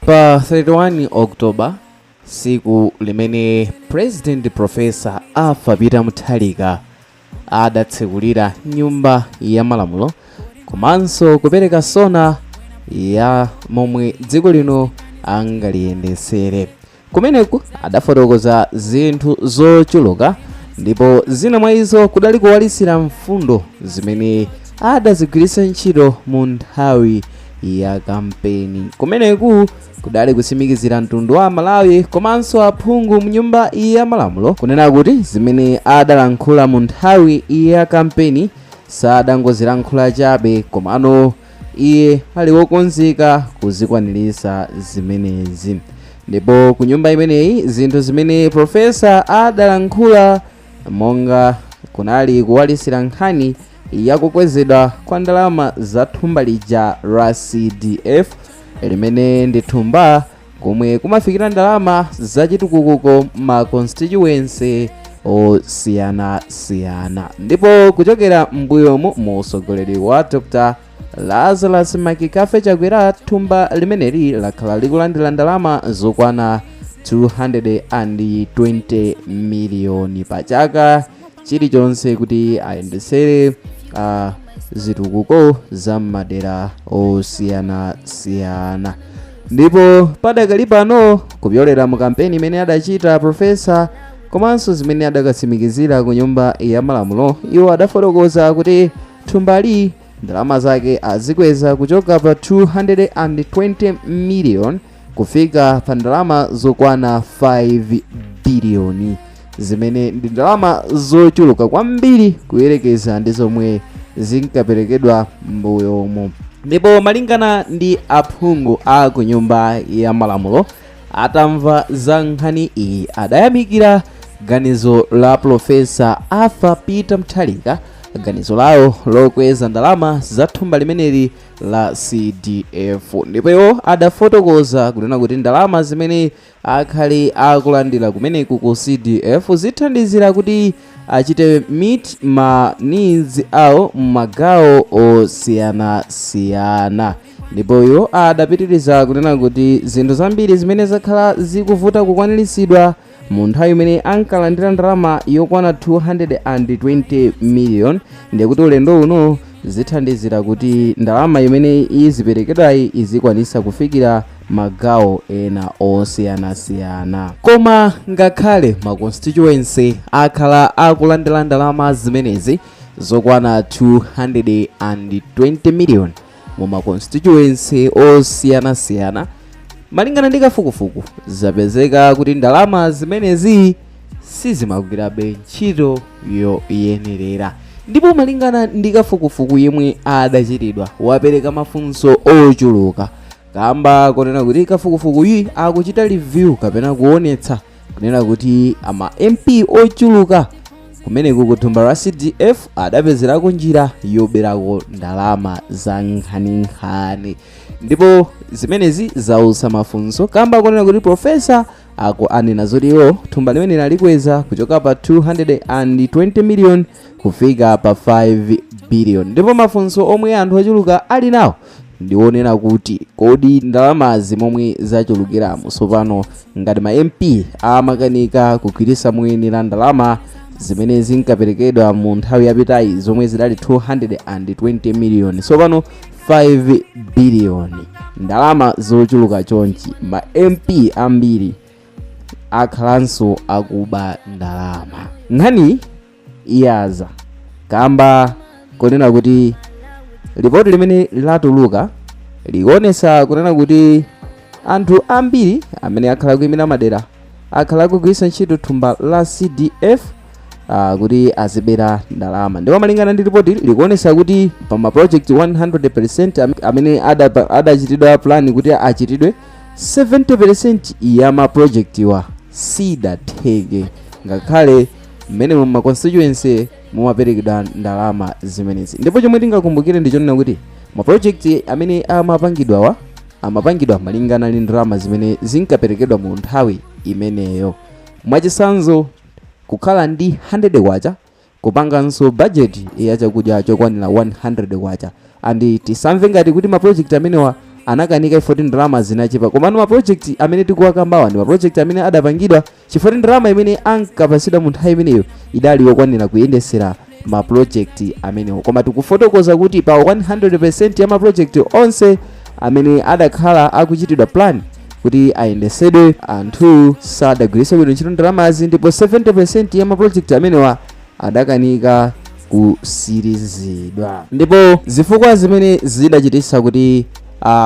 Pa 31 October, tsiku limene President Professor Arthur Peter Mutharika adatsekulira Nyumba ya Malamulo komanso kupereka SONA ya momwe dziko lino angaliyendesere, kumeneku adafotokoza zinthu zochuluka, ndipo zina mwa izo kudali kuwalitsira mfundo zimene adazigwiritsa ntchito mu nthawi ya kampeni. Kumeneku kudali kutsimikizira mtundu wa Malawi komanso aphungu mnyumba ya malamulo kunena kuti zimene adalankhula mu nthawi ya kampeni sadangozilankhula chabe, komano iye ali wokonzeka kuzikwaniritsa zimenezi. Ndipo ku nyumba imeneyi, zinthu zimene professor adalankhula monga kunali kuwalitsira nkhani yakukwezedwa kwa ndalama za thumba lija la CDF, limene ndi thumba komwe kumafikira ndalama zachitukuko ma constituency osiyanasiyana. Ndipo kuchokera m'mbuyomu mu utsogoleri wa Dr Lazarus McCarthy Chakwera, thumba limeneli lakhala likulandira ndalama zokwana 220 miliyoni pa chaka chilichonse kuti ayendesere zitukuko za madera osiyanasiyana. Ndipo padakali pano, kupyolera mu kampeni imene adachita professor komanso zimene adakatsimikizira ku Nyumba ya Malamulo, iwo adafotokoza kuti thumbali ndalama zake azikweza kuchoka pa 220 million kufika pa ndalama zokwana 5 biliyoni, zimene ndi ndalama zochuluka kwambiri kuyerekeza ndi zomwe zinkaperekedwa m'mbuyomu. Ndipo malingana ndi aphungu a ku Nyumba ya Malamulo, atamva za nkhani iyi adayamikira ganizo la Professor Arthur Peter Mutharika, ganizo lawo lokweza ndalama za thumba limeneli la CDF. Ndipo iwo adafotokoza kunena kuti ndalama zimene akhale akulandira kumeneku ku CDF zithandizira kuti achite meet ma needs awo m'magawo osiyanasiyana. Ndipo iwo adapitiriza kunena kuti zinthu zambiri zimene zakhala zikuvuta kukwaniritsidwa mu nthawi imene ankalandira ndalama yokwana 220 million, ndikuti ulendo uno zithandizira kuti ndalama imene iziperekedwayi izikwanisa kufikira magawo ena osiyanasiyana. Koma ngakhale ma constituency akhala akulandira ndalama zimenezi zokwana 220 million mu ma constituency osiyanasiyana, malingana ndi kafukufuku zapezeka kuti ndalama zimenezi sizimagwirabe ntchito yoyenerera. Ndipo malingana ndi kafukufuku yemwe adachitidwa, wapereka mafunso ochuluka, kamba konena kuti kafukufukuyi akuchita review kapena kuonetsa kunena kuti ama MP ochuluka kumeneku ku thumba la CDF adapezerako njira yoberako ndalama za nkhaninkhani. Ndipo zimenezi zautsa mafunso, kamba konena kuti professor ako anena zoti iwo thumba limene alikweza kuchoka pa 220 million kufika pa 5 billion. Ndipo mafunso omwe anthu ochuluka ali nawo ndionena kuti kodi ndalamazi momwe zachulukiramo tsopano, ngati ma MP amakanika kugwiritsa moyenera ndalama zimene zinkaperekedwa mu nthawi yapitayi zomwe zidali 220 million, tsopano 5 billion, ndalama zochuluka chonchi, ma MP ambiri akhalanso akuba ndalama? Nkhani iyaza kamba kunena kuti ripoti limene latuluka likuonesa kunena kuti anthu ambiri amene akhala kuyimira madera akhala kugwiritsa ntchito thumba la CDF kuti azibera ndalama. Ndipo malingana ndi ripoti, likuonesa kuti pa ma project 100% amene adachitidwa plan kuti achitidwe, 70% ya ma project wa sidatheke, ngakhale mmene mu ma constituency mumaperekedwa ndalama zimenezi. Ndipo chomwe tingakumbukire ndi chonena kuti ma project amene amapangidwawa amapangidwa malingana ndi ndalama zimene zinkaperekedwa mu nthawi imeneyo. Mwachitsanzo, kukhala ndi 100 kwacha kupanganso budget ya chakudya chokwanira 100 kwacha, and tisamve ngati kuti ma project amenewa Anakanika ifoti ndalama zinachepa. Komano maproject amene tikuwakambawa ndi maproject amene adapangidwa chifukwa ndalama imene ankapasidwa mu nthawi imeneyo idali yokwanira kuyendesera maproject amenewo. Koma tikufotokoza kuti pa 100% ya maproject onse amene adakhala akuchitidwa plan kuti ayendesedwe, anthu sadagwiritse bwino ntchito ndalamazi, ndipo 70% ya maproject amenewa adakanika kusirizidwa. Ndipo zifukwa zimene zidachititsa kuti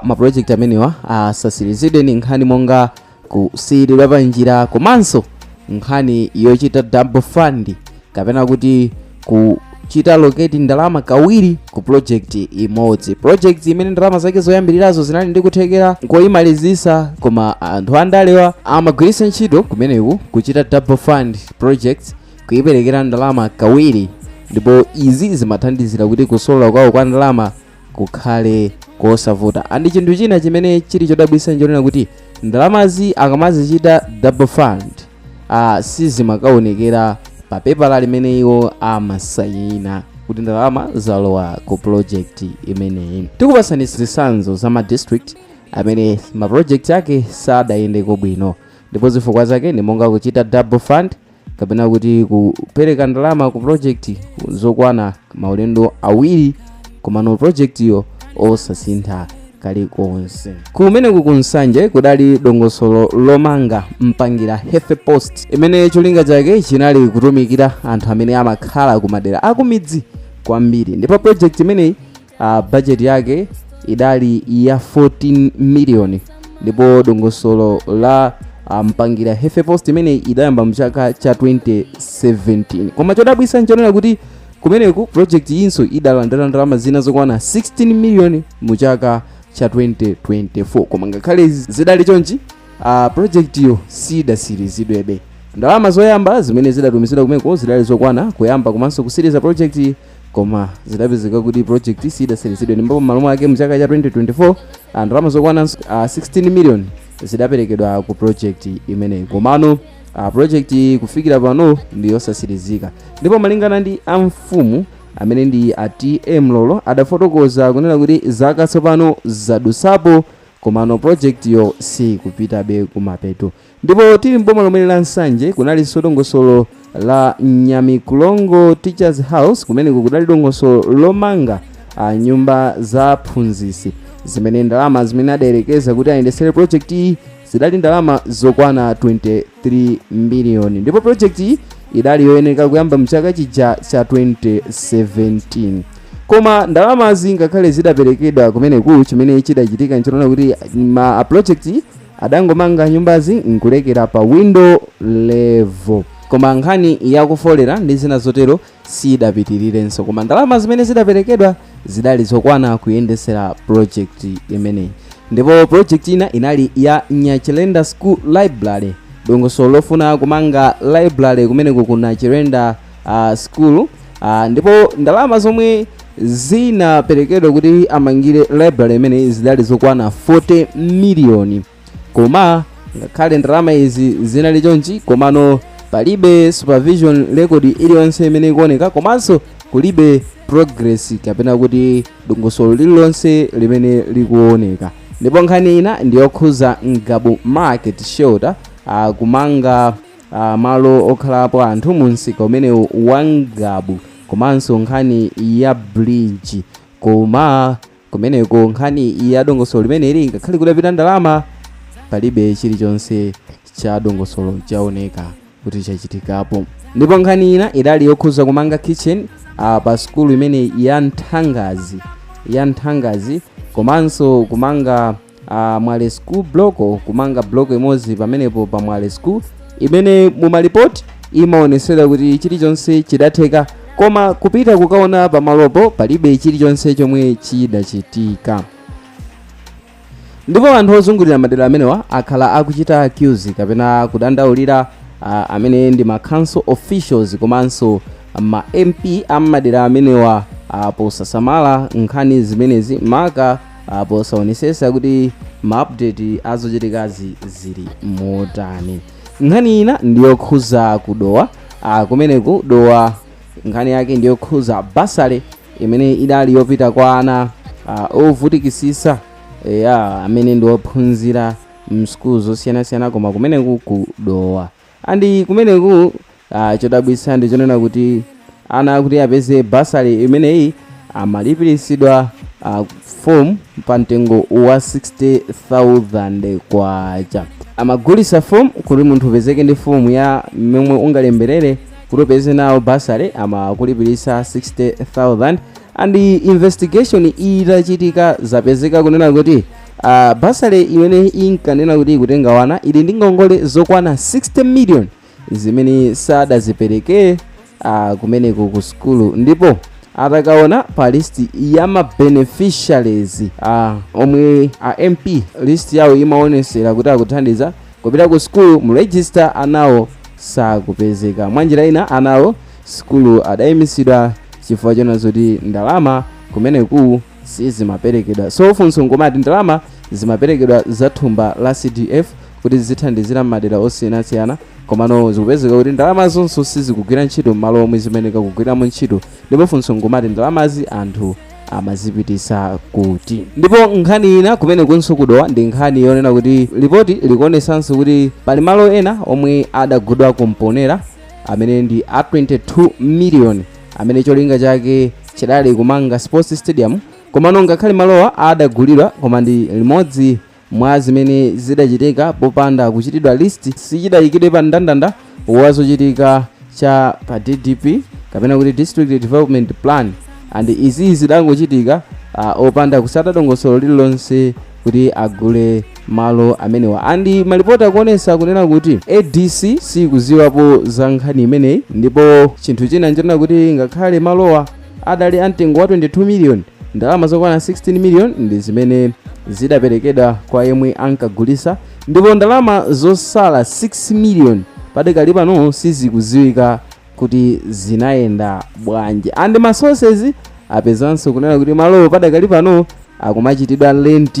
maproject amenewa asasirizidwe ni nkhani monga kusiyiridwa pa njira, komanso nkhani yochita double fund, kapena kuti kuchita allocate ndalama kawiri ku project imodzi, project imene ndalama zake zoyambirirazo zinali ndi kuthekera koyimalizisa, koma anthu andalewa amagwiritsa ntchito kumeneku kuchita double fund project, kuyiperekera ndalama kawiri. Ndipo izi zimathandizira kuti kusolola kwawo kwa ndalama kukhale kosavuta. And chinthu china chimene chili chodabwitsa nchonena kuti ndalamazi akamazichita double fund, sizimakaonekera pa pepala limene iwo amasayina kuti ndalama zalowa ku project imeneyi. Tikupasani zitsanzo za ma district amene ma project ake sadayendeko bwino, ndipo zifukwa zake ndi monga kuchita double fund, kapena kuti kupereka ndalama ku project zokwana maulendo awiri, komano project yo osasintha kalikonse. Kumeneku kuNsanje kudali dongosolo lomanga Mpangira Health Post, imene cholinga chake chinali kutumikira anthu amene amakhala ku madera akumidzi kwambiri. Ndipo project imeneyi, budget yake idali ya 14 million, ndipo dongosolo la Mpangira Health Post imeneyi idayamba mchaka cha 2017. Koma chodabwitsa nchonena kuti kumeneku project inso idalandira ndalama zina zokwana 16 million mu chaka cha 2024. Koma ngakhale zidali chonchi, project iyo sidasirizidwebe. Ndalama zoyamba zimene zidatumizidwa kumeneko zidali zokwana kuyamba komanso kusiriza project, koma zidapezeka kuti project sidasirizidwe. Ndipo m'malo mwake mu chaka cha 2024, ndalama zokwana 16 million zidaperekedwa ku project imeneyi, komano project kufikira pano ndi yosasirizika. Ndipo malingana ndi amfumu amene ndi a TM Lolo, adafotokoza kunena kuti zaka tsopano zadusapo, komano project yo sikupitabe kumapeto. Ndipo tili mboma lomwe la Nsanje, kunalinso dongosolo la Nyamikulongo Teachers House. Kumeneko kudali dongosolo lomanga nyumba za phunzitsi, zimene ndalama zimene adayerekeza kuti ayendesere project iyi zidali ndalama zokwana 23 miliyoni, ndipo project iyi idali yoyenera kuyamba mchaka chija cha 2017. Koma ndalamazi ngakhale zidaperekedwa kumeneku, chimene chidachitika nchonena kuti ma project adangomanga nyumbazi nkulekera pa window level, koma nkhani yakufolera ndi zina zotero sidapitirirenso. Koma ndalama zimene zidaperekedwa zidali zokwana kuyendesera project imeneyi. Ndipo project ina inali ya Nyachilenda School Library, dongosolo lofuna kumanga library kumeneko ku Nyachilenda School, ndipo ndalama zomwe zinaperekedwa kuti amangire library imene zidali zokwana 40 miliyoni. Koma ngakhale ndalama izi zinali chonchi, komano palibe supervision record iliyonse imene ikuoneka, komanso kulibe progress kapena kuti dongosolo lililonse limene likuoneka. Ndipo nkhani ina ndiyokhuza Ngabu Market Shelter, kumanga malo okhalapo anthu mu msika umenewu wa Ngabu, komanso nkhani ya bridge. Koma kumeneko nkhani ya dongosolo limeneli, ngakhale kudapita ndalama, palibe chilichonse cha dongosolo chaoneka kuti chachitikapo. Ndipo nkhani ina idali yokhuza kumanga kitchen pa sukulu imene ya Nthangazi, komanso kumanga Mwale School block, kumanga block imodzi pamenepo pa Mwale School, imene mumalipoti imaonesera kuti chilichonse chidatheka, koma kupita kukaona pamalopo palibe chilichonse chomwe chidachitika. Ndipo anthu ozungulira madera amenewa akhala akuchita accuse kapena kudandaulira amene ndi ma council officials komanso ma MP amadera amenewa, posasamala nkhani zimenezi, maka posaonesesa kuti ma update azochitikazi zili motani. Nkhani ina ndiyokhuza kuDowa. Kumeneku Dowa, nkhani yake ndiyokhuza bursary imene idali yopita kwa ana ovutikisisa. Ya, amene ndi ophunzira msukulu zosiyanasiyana, koma kumeneku ku Dowa. And kumeneku chodabwitsa ndi chonena kuti ana kuti apeze bursary imeneyi amalipirisidwa form pa mtengo wa 60,000 kwacha. Amagulisa form kuti munthu upezeke ndi form ya momwe ungalemberere kuti upeze nawo bursary, amakulipirisa 60,000. And investigation itachitika, zapezeka kunena kuti bursary imene inkanena kuti ikutenga wana ili ndi ngongole zokwana 60 million zimene sadazipereke kumeneko ku sukulu. Ndipo atakaona pa list ya ma beneficiaries omwe a MP list yawo imaonesera kuti akuthandiza kupita ku sukulu, mu register anawo sakupezeka. Mwanjira ina, anawo sukulu adayimisidwa chifukwa chona zoti ndalama kumeneku sizimaperekedwa. So funso nkomati, ndalama zimaperekedwa za thumba la CDF kuti zithandizira m'madera osiyanasiyana, komano zikupezeka kuti ndalama zonso sizikugwira ntchito m'malo omwe zimeneka kugwiramo ntchito. Ndipo funso nkomati, ndalamazi anthu amazipitisa kuti? Ndipo nkhani ina kumenekunso kudowa ndi nkhani yonena kuti ripoti likuonesanso kuti pali malo ena omwe adagudwa kumponera amene ndi a 22 million, amene cholinga chake chidali kumanga sports stadium. Komano ngakhale malowa adagulidwa, koma ndi limodzi mwa zimene zidachitika popanda kuchitidwa list, sichidayikidwe pa mndandanda wazochitika cha pa DDP, kapena kuti District Development Plan. And izi zidangochitika opanda kusata dongosolo lililonse kuti agule malo amenewa. And malipoti akuonesa kunena kuti ADC sikuziwapo za nkhani imeneyi. Ndipo chinthu china nchonena kuti ngakhale malowa adali amtengo wa 22 million, ndalama zokwana 16 million ndi zimene zidaperekedwa kwa yemwe ankagulisa, ndipo ndalama zosala 6 million padakali pano sizikuziwika kuti zinayenda bwanji. And ma sources apezanso kunena kuti malowo padakali pano akumachitidwa rent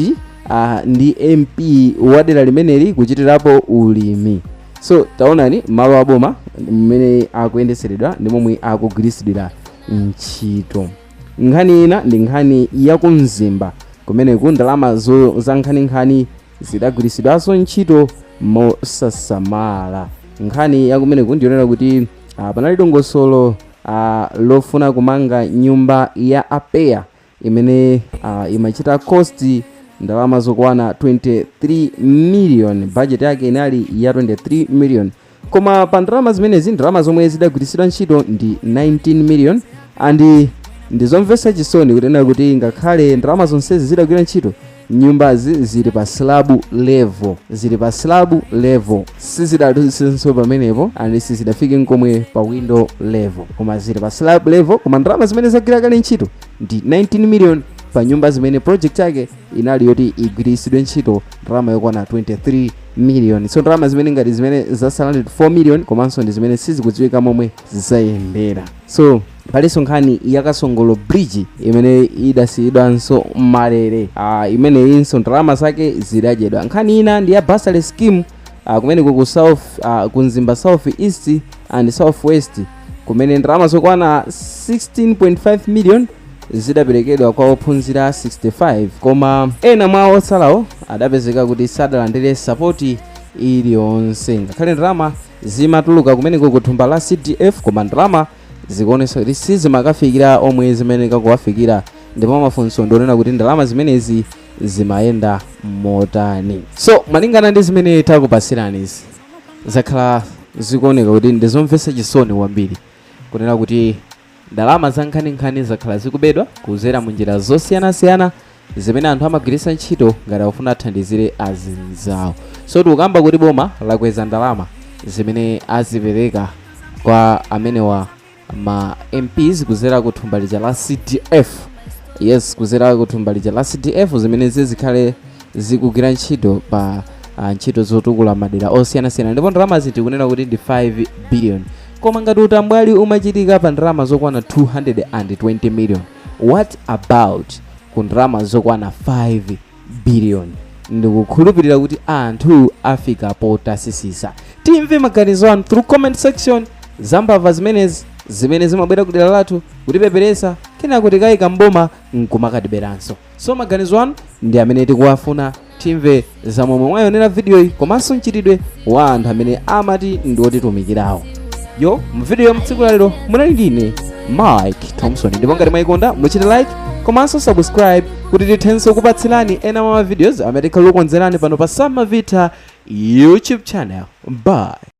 ndi MP wa dera limeneli kuchitirapo ulimi. So taonani malo aboma mmene akuyendeseredwa ndi momwe akugwiritsidwira ntchito. Nkhani ina ndi nkhani yakumzimba. Kumeneku ndalama za nkhaninkhani zidagwiritsidwanso ntchito mosasamala. Nkhani yakumeneku ndiyonena kuti panali dongosolo lofuna kumanga nyumba ya apeya imene imachita cost ndalama zokwana 23 million. Budget yake inali ya 23 million, koma pa ndalama zimenezi, ndalama zomwe zidagwiritsidwa ntchito ndi 19 million. And ndizomvetsa chisoni kunena kuti ngakhale ndalama zonsezi zidagwira ntchito, nyumbazi zili pa slab level, zili pa slab level, sizidadutsenso pamenepo, and sizidafike nkomwe pa window level, koma zili pa slab level. Koma ndalama zimene zagwira kale ntchito ndi 19 million pa nyumba zimene project yake inali yoti igwiritsidwe ntchito ndalama yokwana 23 million. So ndalama zimene ngati zimene zasala ndi 4 million, komanso ndi zimene sizikudziwika momwe zayendera. So palinso nkhani yakasongolo Bridge imene idasiyidwanso malere, imeneyinso ndalama zake zidadyedwa. Nkhani ina ndi ya bursary scheme kumeneko ku south, ku Mzimba South East and South West, kumene ndalama zokwana 16.5 million zidaperekedwa kwa ophunzira 65, koma ena mwa otsalawo adapezeka kuti sadalandire support iliyonse. Ngakhale ndalama zimatuluka kumeneko ku thumba la CDF, koma ndalama zikuonesa kuti sizimakafikira omwe zimeneka kuwafikira. Ndipo mafunso ndionena kuti ndalama zimenezi zimayenda motani? So malingana ndi zimene takupasiranizi, zakhala zikuoneka kuti ndizomvetsa chisoni kwambiri kunena kuti ndalama za nkhaninkhani zakhala zikubedwa kuzera mu njira zosiyanasiyana zimene anthu amagwiritsa ntchito ngati akufuna athandizire azinzawo. So tikukamba kuti boma lakweza ndalama zimene azipereka kwa amenewa ma MPs kuzera ku thumba lija la CDF, yes, kuzera ku thumba lija la CDF, zimene zizikhale zikugwira ntchito pa ntchito zotukula madera osiyanasiyana. Ndipo ndalamazi tikunena kuti ndi 5 billion, koma ngati utambwali umachitika pa ndalama zokwana 220 million, what about ku ndalama zokwana 5 billion? Ndikukhulupirira kuti anthu afika potasisisa. Timve maganizo anu through comment section. Zambava zimenezi zimene zimabwera ku dera lathu kutipeperesa. Kenako tikayika mboma nkumakatiberanso. So maganizo anu ndi amene tikuwafuna, timve za momwe mwayionera videoyi komanso mchitidwe wa anthu amene amati ndi otitumikirawo. Yo mu video mtsiku lalero munali ndine Mike Thompson, ndipo ngati mwayikonda muchite like komanso subscribe kuti tithenso kupatsirani ena mwa ma videos amene tikhala kukonzerani pano pa Samavita YouTube channel. Bye.